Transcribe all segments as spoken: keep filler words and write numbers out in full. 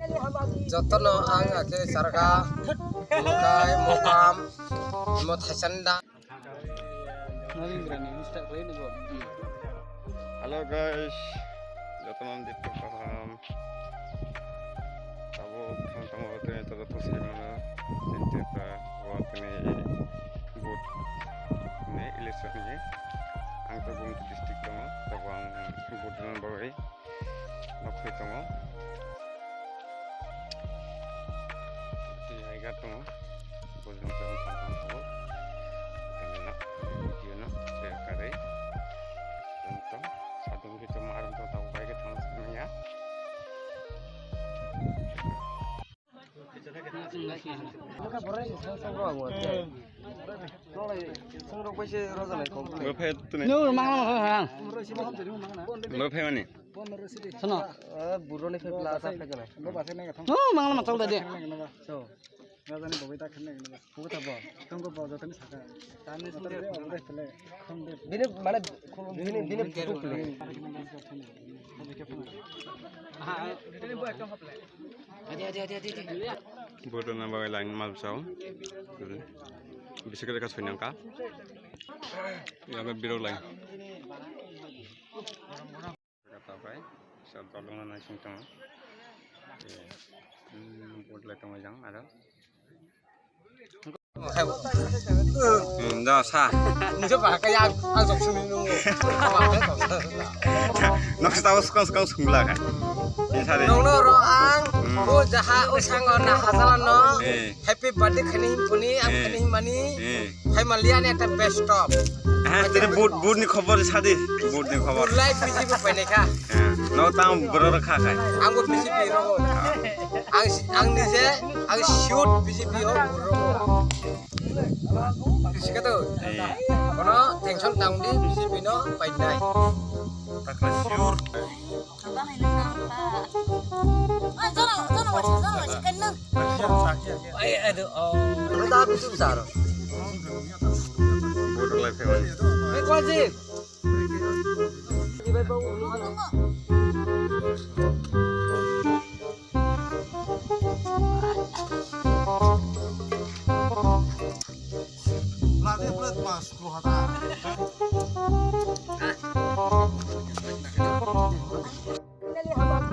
Jotono ang ake charga, mukai, mokam, mo thaisanda. Hello guys, jotono ang dito kaham. Abo thang tamo tini to joto sini mana tini ta wa tini vote ni election ni ang to Gumti district tongo, tabo ang vote rwna bagwi. Nokphai tongo. Tini aiga tongo. Bojong tongo, tongtong tongo. Tini no, video no share kharwi. Tongtong, sadung khe tongma, arung tong, tabuk bai khe thangna sangya. Bo phai tuni. Nung rwma hwnma hwnma hwnma. Bo phai mani. Sono. Buroni phai bla ta phai jana. Nung mangla ma chok da de. So. Rajani bo ta khnai. Bo ta bo. Tong ko bo jotani saka. Tani sotari bo phai le. Bini mane bini bini photo phai. Vote rwna bagwi line mal sao. Bisi kwrwi kha soinang kha. Yago birok line. Kata bai sa dolong na sing tong. Vote lai tong jang aro. Hmm, da sa. Njo ba ka ya, ang jok sumi nung. Nok sa skang skang sungla ka. Ni sa de. Nong no ro ang, hmm, o jaha, o sango na hajalan no. Eh. Happy birthday khani himpuni, ang, eh, khani himmani. Eh. Hai maliya ni ekta best of. Ha, tini vote, vote ni khobor sa de. Vote ni khobor. Lai B J P pai nai kha. Ha, no tang bro kha khai. Ang bo B J P ro. Ang, ang nije, ang shoot B J P ho bro. Sikato. Eh. Kono tension tang di B J P no pai nai. Takla sure. Abang ini nampak. Ah, jono, jono wajah, jono wajah kenal. Ai, aduh, oh. Ada apa tu besar? Bodoh lah, Fewan. Eh, wajib.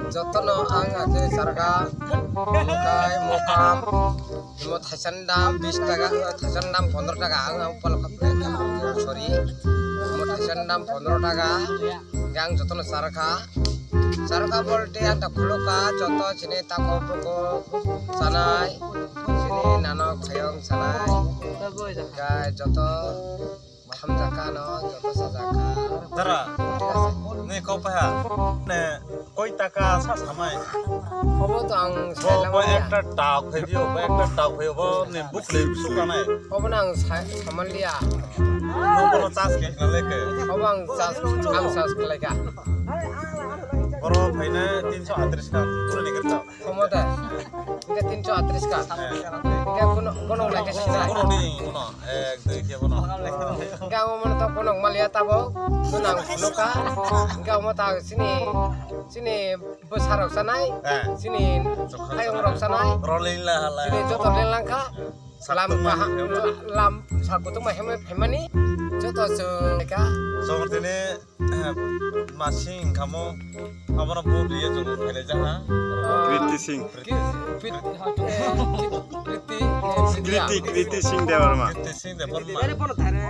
Jotono ang ake charga, mukai, mokam, mo thaisani dam bis taka, thaisani dam pondro taka, ang, ang pala kap-, sorry, mo thaisani dam pondro taka. Yang jotono charkha. Charkha bolte ang ta khulukha, joto chini tako buko chanai, chini nano khayong chanai. Gai joto hamjakha no, joto sajakha. Dara, ni kau paha. Ne, koi taka sa samai. Obo to ang bo, bo ekta tak phai dio, bo ekta tak phai bo, ni bukle sukanai. Obo nang sa-, samanliya. Bo bono chas khe na leke. Obo ang chas, ang chas khlaikha. Boro phaina tinso atris ka, pura ni kerta. Omo da. Hingke tinso atris ka. Eh. Hingke kono, kono naikhe sina. Kono ni, kono. Ek, dui, khe bono. Hingke ang omo to kono maliya tabo. Kono ang phunukha. Hingke omo ta sini, sini bwsarok sanai. Eh. Sini ayongrok sanai. Rolling la hala. Sini joto lenglangkha. Lam kaha-, lam sak kutung ma hemai phaimani joto chwng ka. Chwng tini, eh, masing kamo abono bo riya chwng phailai jaha. Kriti Singh. Kriti, Kriti, eh, Kriti, eh, Kriti, Kriti Singh Debbarma. Kriti Singh Debbarma.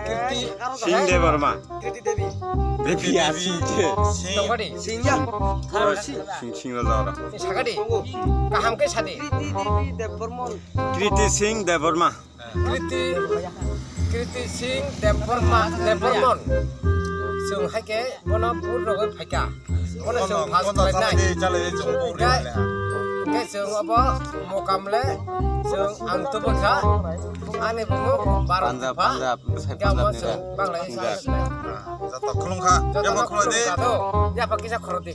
Kriti Singh Debbarma. Kriti Devi. Devi asing je. Singh. Tokadi. Singh ya. Singh, Singh raja ora. Sagadi. Kaham ke sadi. Kriti Devi Debbarma. Kriti Singh Debbarma. Kriti, Kriti Singh Debbarma, Debbarman. Chwng hai ke bono vote rogwi phaikha. Bono chwng pass khlainai. Hingke, hingke chwng obo mokam le chwng ang tubukha. Ani bumung Bharat Punjab, Punjab, Hingke omo Punjab ni chwng Bangladesh. Joto khulumkha. Joto joto khulumkha to. Yapa kisa khorodi.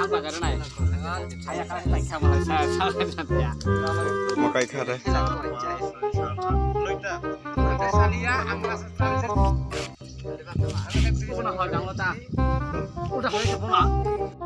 Ang bazar nai. Saya kan tak sama saya, saya ya. Mo Kai kha re.